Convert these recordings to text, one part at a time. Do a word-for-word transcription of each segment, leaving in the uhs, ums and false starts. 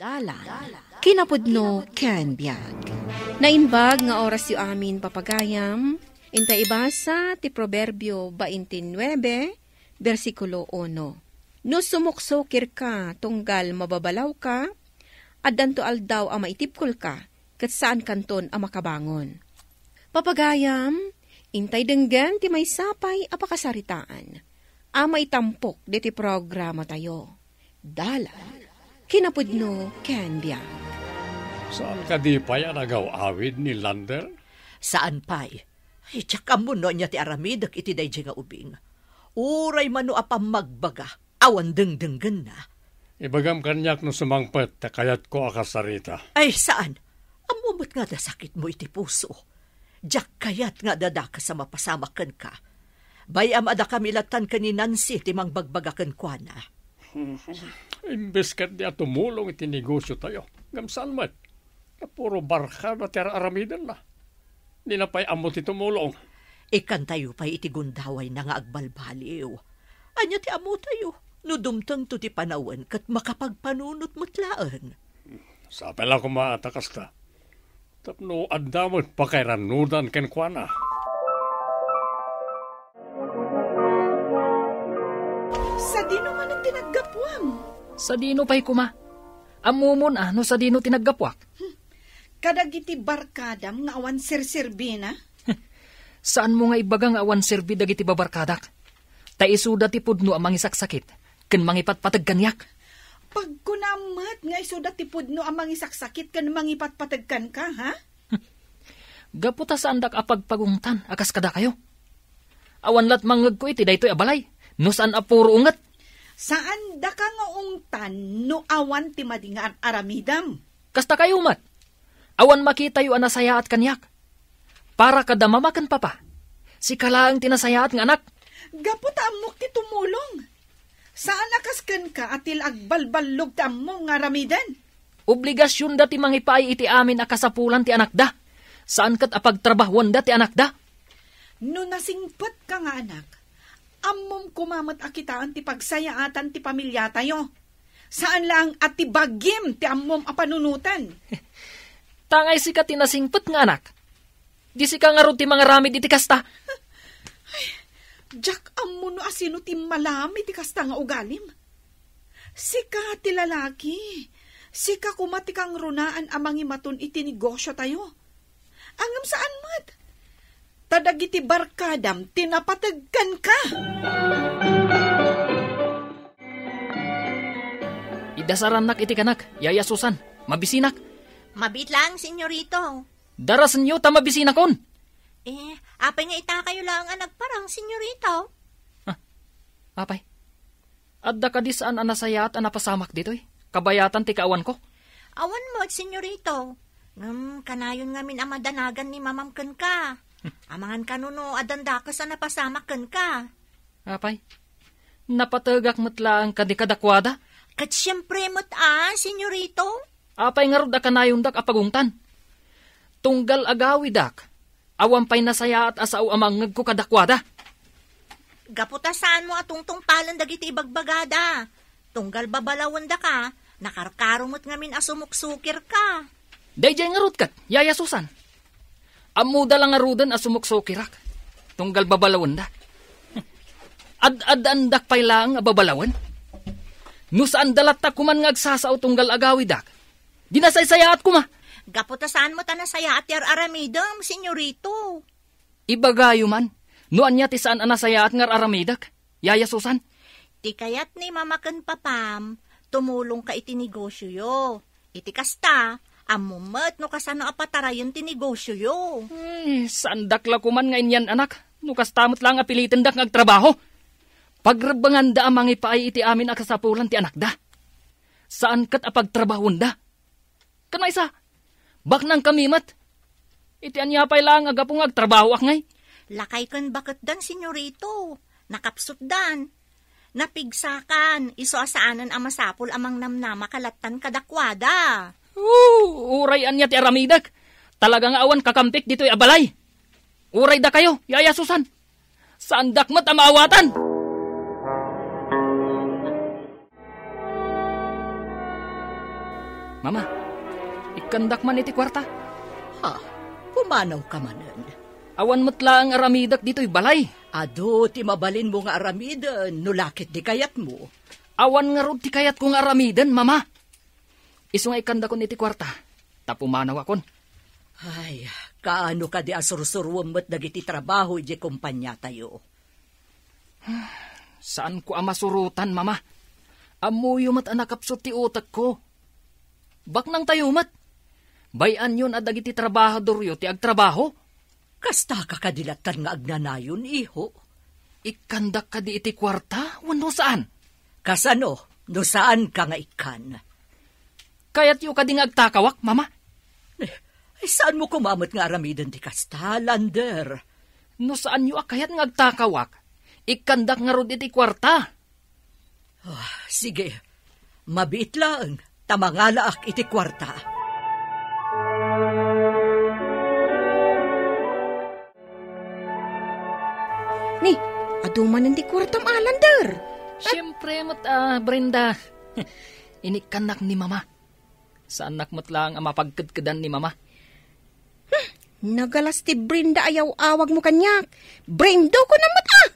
Dalan, kinapudno ken biag. Naimbag nga orasyo amin, papagayam. Inta ibasa ti Proverbio baintinuebe, bersikulo uno. No sumuksukirka tunggal mababalawka, addanto aldaw a maitibkolka, ket saankanton a makabangon. Papagayam, intay denggen ti maysa pay a pakasaritaan a maitampok ditoy programatayo. Dalan, kinapudno ken biag. Saan kadi pay a nagaw-awid ni Lander? Saan pay. Ay, diak ammo no ania ti aramidek iti daydiay nga ubing. Uray mano a pammagbaga, awan dengdenggenna. Ibagam kaniak no sumangpet ta kayatko a kasarita. Ay, saan? Ammo met nga adda sakitmo iti puso. Diak kayat nga adda dakes a mapasamak kenka. Bay-am a dakami lattan ken ni Nancy ti mangbagbaga kenkuana. Imbes ketdi a tumulong iti negosiotayo, ngem saan met. Puro barkada ti ar-aramidenna. Dina pay ammo ti tumulong. Ikkantayo pay iti gundawayna nga agbalbaliw. Ania ti ammotayo? No dumtengto ti panawen ket makapagpanunot met laeng. Sapay la koma ta kasta. Tapno adda met pakairannudan kenkuana. Sadino manen ti naggapuam? Sadino pay koma? Ammomon a no sadino ti naggapuak? Hmm. Kadagiti barkadam nga awan serserbina? Saanmo nga ibaga nga awan serbi dagiti babarkadak? Ta isuda ti pudno a mangisaksakit ken mangipatpateg kaniak. Pagkunam met nga isuda ti pudno a mangisaksakit ken mangipatpateg kenka, ha? Gapu ta saandak a pagpagungtan a kas kadakayo. Awan la't mangngegko iti daytoy a balay, no saan a puro unget. Saandaka nga ungtan no awan ti madi nga ar-aramidem. Kasta kayo met. Awan makitayo a nasayaat kaniak. Para kada mama ken papa, sika laeng ti nasayaat nga anak. Gapu ta ammok ti tumulong. Saan a kas kenka a ti la agbalballog ti ammom nga aramiden. Obligasionda ti mangipaay iti amin a kasapulan ti anakda. Saan ket a pagtrabahuanda ti anakda. No nasingpetka nga anak, ammom koma met a kitaen ti pagsayaatan ti pamiliatayo. Saan laeng a ti bagim ti ammom a panunoten. Tangay sika ti nasingpet nga anak. Di sika ngarud ti mangaramid iti kasta. Ay, diak ammo no asino ti malami ti kasta nga ugalim. Sika ti lalaki, sika koma ti kangrunaan a mangimaton iti negosiotayo. Ngem saan met. Ta dagiti barkadam ti napateg kenka. Idasarannak iti kanak, Yaya Susan. Mabisinak. Mabiit laeng, Senyorito. Darasenyo ta mabisinakon. Eh, apay nga itakayo laeng a nagparang, Senyorito? Ah, apay. Adda kadi saan a nasayaat a napasamak ditoy, kabayatan ti kaawanko? Awan met, Senyorito. Ngem kanayon ngamin a madanagan ni Mamam kenka. Amangan kano no addan dakes a napasamak kenka. Apay, napategak met laeng kadi kadakuada? Ket siempre met a, Senyorito. Apay ngarud a kanayondak a pagungtan? Tunggal agawidak, awan pay nasayaat a sao a mangngegko kadakuada. Gapu ta saanmo a tungtungpalen dagiti ibagbagada. Tunggal babalawendaka, nakarkaro met ngamin a sumuksukirka. Daydiay ngarud ket, Yaya Susan. Ammoda la ngaruden a sumuksukirak. Tunggal babalawenda. Ad-addaandak pay laeng a babalawen. No saanda latta koman nga agsasao tunggal agawidak, di nasaysayaat koma. Gapu ta saan met a nasayaat ti ar-aramidem, Senyorito. Ibagayo man, no ania ti saan a nasayaat nga ar-aramidek, Yaya Susan? Ti kayat ni Mama ken Papam, tumulongka iti negosioyo. Iti kasta, ammom met no kasano a patarayen ti negosioyo. Ay, saandak la koman nga inyan-anak, no kasta met laeng a pilitendak nga agtrabaho. Pagrebbenganda a mangipaay iti amin a kasapulan ti anakda. Saan ket a pagtrabahuenda. Ken maysa, baknangkami met. Iti ania pay laeng a gapu nga agtrabahoak ngay? Lakay ken baketdan, Senyorito. Nakapsutdan. Napigsakan, isu a saanen a masapul a mangnamnama ka lattan kadakuada. Oh, uray ania ti aramidek. Talaga nga awan kakampik ditoy a balay. Uray dakayo, Yaya Susan. Saandak met a maawatan. Mama, ikkandak man iti kuarta. Ha, pumanawka manen. Awan met laeng aramidek ditoy balay. Adu ti mabalinmo nga aramiden no la ket di kayatmo. Awan ngarud ti kayatko nga aramiden, Mama. Isu nga ikkandakon iti kuarta, ta pumanawakon. Ay, kaano kadi a sursuroem met dagiti trabaho idiay kompaniatayo? Saanko a masurotan, Mama. Ammoyo met a nakapsut ti utekko. Baknangtayo met. Bay-anyon a dagiti trabahadoryo ti agtrabaho. Kastaka kadi lattan nga agnanayon, iho? Ikkandak kadi iti kuarta wenno saan? Kasano no saanka nga ikkan? Kayatyo kadi nga agtakawak, Mama? Eh, saanmo koma met nga aramiden ti kasta, Lander? No saanyo a kayat nga agtakawak, ikkandak ngarud iti kuarta. Ah, sige, mabiit laeng ta mangalaak iti kuarta. Ni, adu manen ti kuartam, Lander. Siempre met, ah, Brenda. Inikkannak ni Mama. Saannak met laeng a mapagkedkedan ni Mama. Hmm, nagalas ti Brenda a yaw-awagmo kaniak. Brendo ko na met, ah!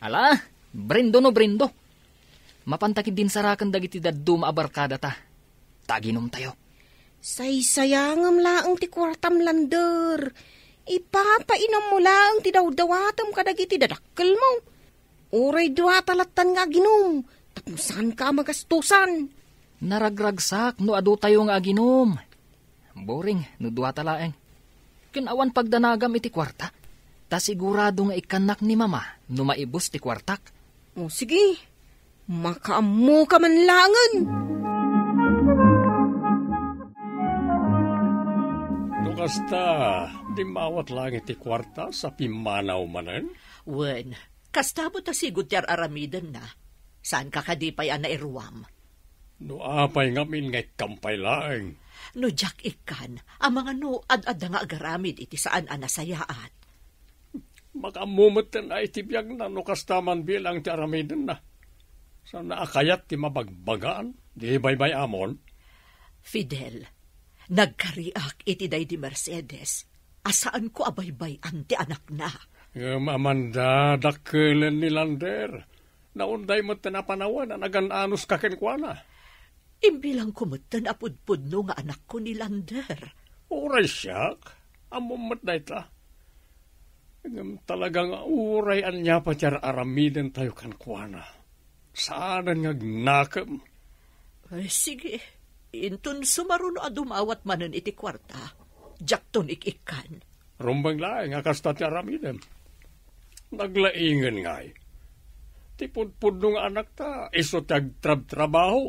Ala, Brendo no Brendo. Mapanta kiddi insaraken dagiti dadduma a barkadata. Ta aginumtayo. Saysayangem laeng ti kuartam, Lander. Ipapainommo laeng ti dawdawatem kadagiti dadakkelmo. Uray duata lattan nga aginum, tapno saanka a magastusan. Naragragsak no adutayo nga aginum. Boring no duata laeng. Ken awan pagdanagam iti kuarta. Ta sigurado nga ikkannak ni Mama no maibus ti kuartak. O, sige. Makaammoka man laengen. No kasta, dimmawat laeng iti kuarta sa pimmanaw manen? Wen, kasta met a sigud ti ar-aramidenna. Saanka kadi pay a nairuam? No apay ngamin nga ikkam pay laeng? No diak ikkan, amangan no ad-adda nga agaramid iti saan a nasayaat. Makaammo metten a iti biagna no kasta man bilang ti aramidenna. Saan a kayat ti mabagbagaan, di baybay-amon? Fidel, nagkariak iti daydi Mercedes a saanko a baybay-an ti anakna. Ngem amanda dakkelen ni Lander, naunday metten a panawen a nagan-anoska kenkuana. Imbilangko metten a pudpudno nga anakko ni Lander. Uray siak, ammom met dayta. Ngem talaga nga uray ania pay ti ar-aramidentayo kenkuana. Saanen nga agnakem. Ay, sige. Inton sumaruno a dumawat manen iti kuarta, diakton ik-ikkan. Rumbeng laeng a kasta ti aramidem. Naglaingen ngay. Ti pudpudno nga anakta, isu ti agtrabtrabaho.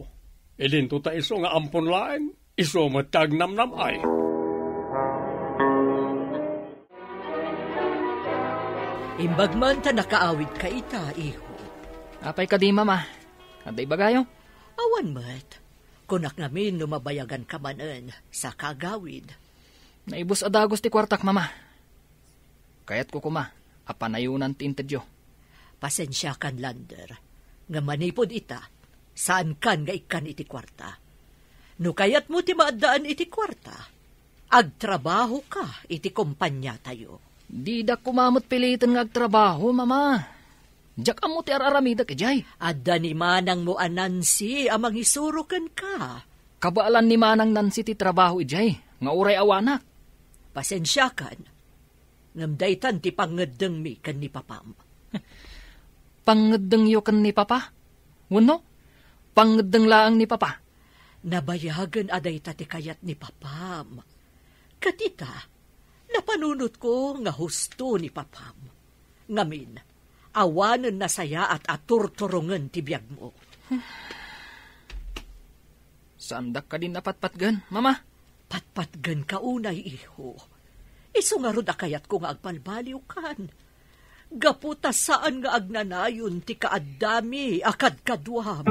Idinto ta isu nga ampon laeng, isu met ti agnamnam-ay. Imbag man ta nakaawidka ita, iho. Apay kadi, Mama? Adda ibagayo? Awan met. Kunak ngamin no mabayaganka manen, sa kagawid. Naibus a dagus ti kuartak, Mama. Kayatko koma a panayonan ti intedyo. Pasensiakan, Lander, nga manipud ita, saankan nga ikkan iti kuarta. No kayatmo ti maaddaan iti kuarta, agtrabahoka iti kompaniatayo. Didak koma met piliten nga agtrabaho, Mama. Diak ammo ti ar-aramidek idiay. Adda ni manangmo a Nancy a mangisuro kenka. Kabaelan ni Manang Nancy ti trabaho idiay, nga uray awanak. Pasensiakan, ngem daytan ti pangngeddengmi ken ni papam. Pangngeddengyo ken ni Papa? Wenno, pangngeddeng laeng ni Papa? Nabayagen a dayta ti kayat ni papam. Ket ita, napanunotko nga husto ni papam. Ngamin, awanen nasayaat a turturongen ti biagmo. Saandak kadin a patpatgen, Mama? Patpatgenka unay, iho. Isu ngarud a kayatko nga agbalbaliwkan. Gapu ta saan nga agnanayon ti kaaddami a kadkaduam.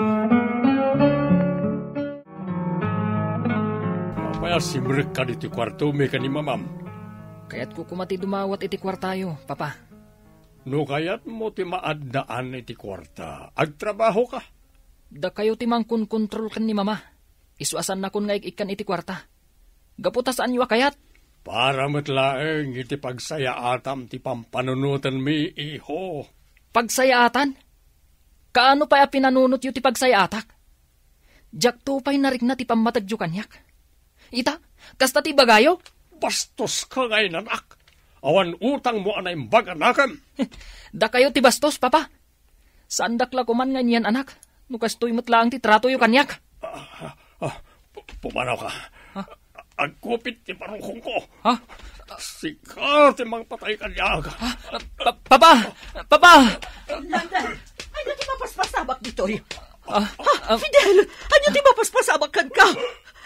Apay a simrekka ditoy kuartomi ken ni mamam? Kayatko koma ti dumawat iti kuartayo, Papa. No kayatmo ti maaddaan iti kuarta, agtrabahoka. Dakayo ti mangkonkontrol ken ni Mama. Isu a saannakon nga ik-ikkan iti kuarta. Gapu ta saanyo a kayat. Para met laeng iti pagsayaatam ti pampanunotenmi, iho. Pagsayaatan? Kaano pay a pinanunotyo ti pagsayaatak? Diakto pay narikna ti pammatedyo kaniak. Ita, kasta ti ibagayo? Bastoska nga inanak! Awan utangmo a naimbag a nakem! Dakayo ti bastos, Papa. Saandak la koman nga inyaan-anak, no kastoy met laeng ti tratoyo kaniak. Ah, ah, pu-, pumanawka. Ha? Agkupit ti barukongko. Ha? Sika ti mangpatay kaniak. Ha? Pa-, Papa! Papa! Lander, ania ti mapaspasabak ditoy? Ah, Ha? ah. Fidel, ania ti mapaspasabak kenka?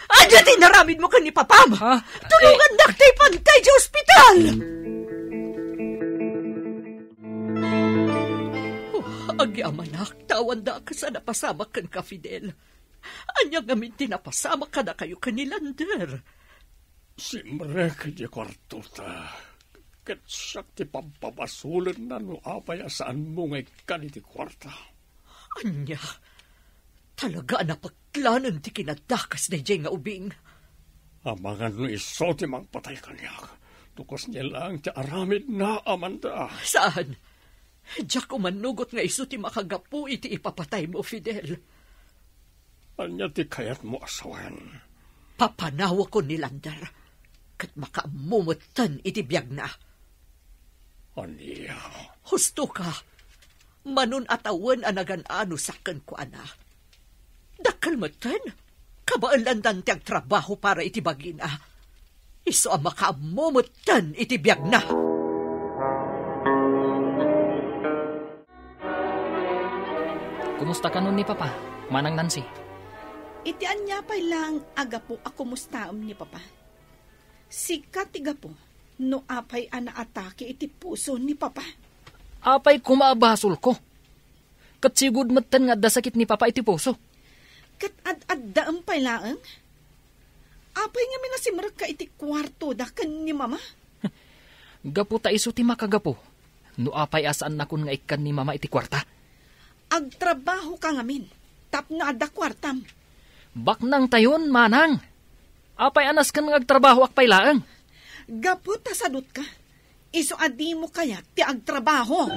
Ania ti inaramidmo ken ni Papam? Ha? Tulongannak ta ipantay idiay ospital! Oh, agyamanak, ta awan dakes a napasamak kenka, Fidel. Ania ngamin ti napasamak kadakayo ken ni Lander? Simrek idiay kuartota, ket siak ti pampabasolenna no apay a saanmo nga ikkan iti kuarta. Ania? Talaga a napeklanen ti kinadakes daydiay nga ubing. Amangan no isu ti mangpatay kaniak, no kasdiay laeng ti aramidna, Amanda. Saan? Diak umanugot nga isu ti makagapu iti ipapataymo, Fidel. Ania ti kayatmo a sawen? Papanawakon ni Lander, ket makaammo metten iti biagna. Ania? Hustoka, manon a tawen a nagan-anusak kenkuana. Dakkel metten, kabaelandan ti agtrabaho para iti bagina. Isu a makaammo metten iti biagna. Kumusta kanon ni Papa, Manang Nancy? Iti ania pay laeng a gapu a kumustaem ni Papa? Sika ti gapu no apay a naatake iti puso ni Papa. Apay koma a basolko? Ket sigud metten nga adda sakit ni Papa iti puso. Ket ad-addaem pay laeng? Apay ngamin a simrekka iti kuartoda ken ni Mama? Gapu ta isu ti makagapu no apay a saannakon nga ikkan ni Mama iti kuarta. Agtrabahoka ngamin tapno adda kuartam. Baknangtayon, Manang. Apay a nasken nga agtrabahoak pay laeng? Gapu ta sadutka, isu a dimo kayat ti agtrabaho.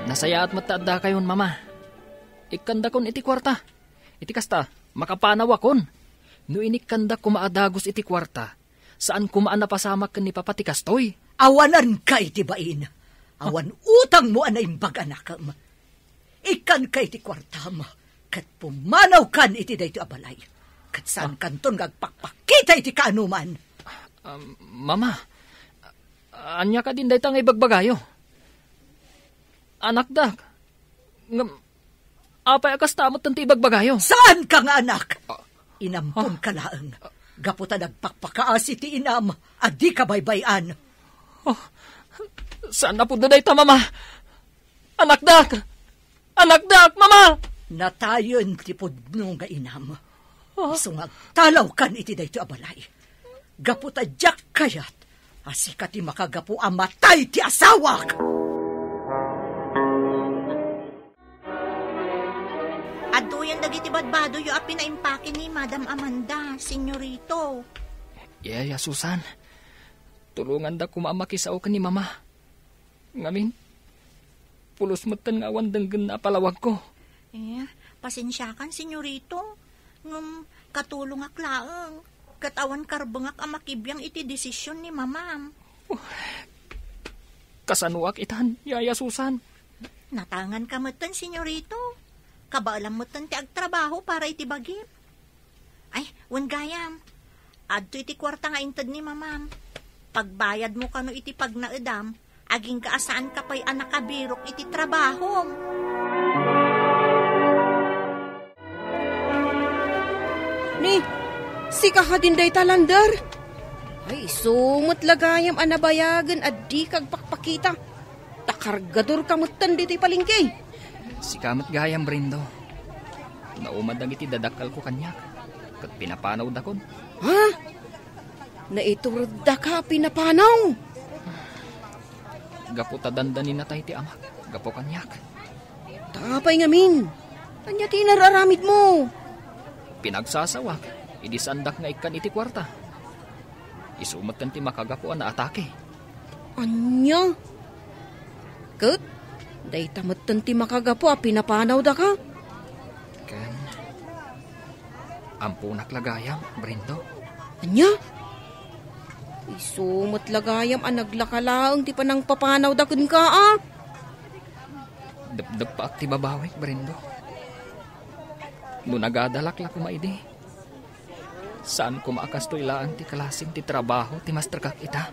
Nasayaat met ta addakayon, Mama. Ikkandakon iti kuarta. Iti kasta, makapanawakon. No inikkandak koma a dagus iti kuarta, saan koma a napasamak ken ni Papa ti kastoy. Awananka iti bain. Awan utangmo a naimbag a nakem. Ikkanka iti kuartam, ket pumanawkan iti daytoy a balay. Ket saankanton nga agpakpakita iti kaanoman. Ah, Mama, ania kadin dayta nga ibagbagayo? Anakdak, ngem apay a kasta met ti ibagbagayo? Saanka nga anak! Ah. Inamponka laeng. Gapu ta nagpakpakaasi ti inam a dika baybay-an. Oh, saan a pudno dayta, Mama? Anakdak! Anakdak, Mama! Natayen ti pudno nga inam. Ah. Isu nga agtalawkan iti daytoy a balay. Gapu ta diak kayat a sika ti makagapu a matay ti asawak. Adtoyen dagiti badbadoyo a pinaimpake ni Madam Amanda, Senyorito. Yaya Susan, tulonganda koma a makisao ken ni Mama. Ngamin, pulos metten nga awan denggenna a palawagko. Eh, pasensiakan, Senyorito. Ngem katulongak laeng, ket awan karbengak a makibiang iti desisyon ni Mamam. Kasanoak itan, Yaya Susan? Natanganka metten, Senyorito. Kabaelam metten ti agtrabaho para iti bagim. Ay, wen gayam, adto iti kuarta nga inted ni Mamam. Pagbayadmo kano iti pagnaedam, agingga a saanka pay a nakabirok iti trabahom. Ni, sika kadin dayta, Lander? Ay, isu met la gayam a nabayagen a dika agpakpakita. Ta kargadorka metten ditoy palengke. Sika met gayam, Brindo. Nauma dagiti dadakkelko kaniak, ket pinapanawdakon. Ha? Naitureddaka a pinapanaw? Gapu ta dandaninatay ti amak gapu kaniak. Ta apay ngamin? Ania ti inar-aramidmo? Pinagsasawak, idi saandak nga ikkan iti kuarta. Isu metten ti makagapu a naatake. Ania? Ket, dayta metten ti makagapu a pinapanawdaka? Ken, amponak la gayam, Brendo. Ania? Isu met la gayam a naglaka laeng ti panangpapanawda kenka, a? Depdeppaak ti babawik, Brendo. No nagadalak la koma idi, saan koma a kastoy laeng ti klasem ti trabaho ti masterkak ita.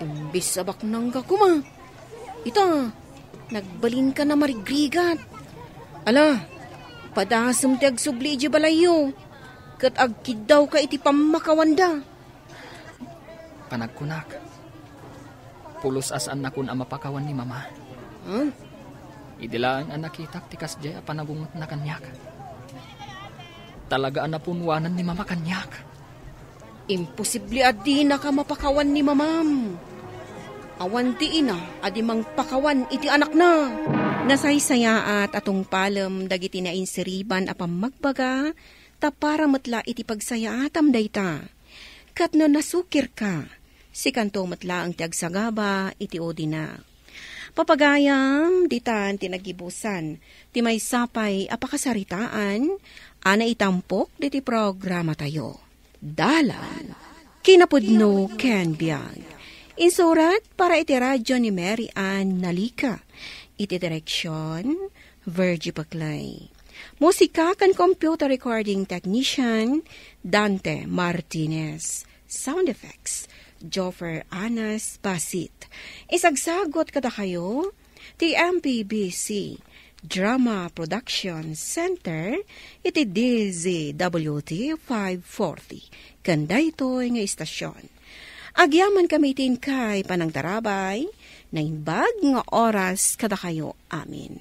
Imbes a baknangka koma, ita, nagbalinka na marigrigat. Ala, padasem ti agsubli idiay balayyo, ket agkiddawka iti pammakawanda. Panagkunak, pulos a saannakon a mapakawan ni Mama. Hmm? Idi laeng a nakitak ti kasdiay a panagungetna kaniak, talaga a napunwanan ni Mama kaniak. Imposible a dinaka mapakawan ni Mamam. Awan ti ina a di mangpakawan iti anakna. Nasaysayaat a tungpalem dagiti nainsiriban a pammagbaga, ta para met la iti pagsayaatam dayta. Ket no nasukirka, sikanto met laeng ti agsagaba iti udina. Papagayam, ditan ti nagibusan ti maysa pay a pakasaritaan a naitampok diti programatayo. Dalan, kinapudno ken biag. Insurat para iti radyo ni Mary Ann Nalica. Iti direksyon, Virgie Paclay. Musika ken computer recording technician, Dante Martinez. Sound effects, Joffer Anas Basit. Isagsagot kadakayo ti M P B C Drama Production Center iti D Z W T five forty. Ken daytoy nga istasyon, agyamankami ti inkay panangtarabay, naimbag nga oras kadakayo amin.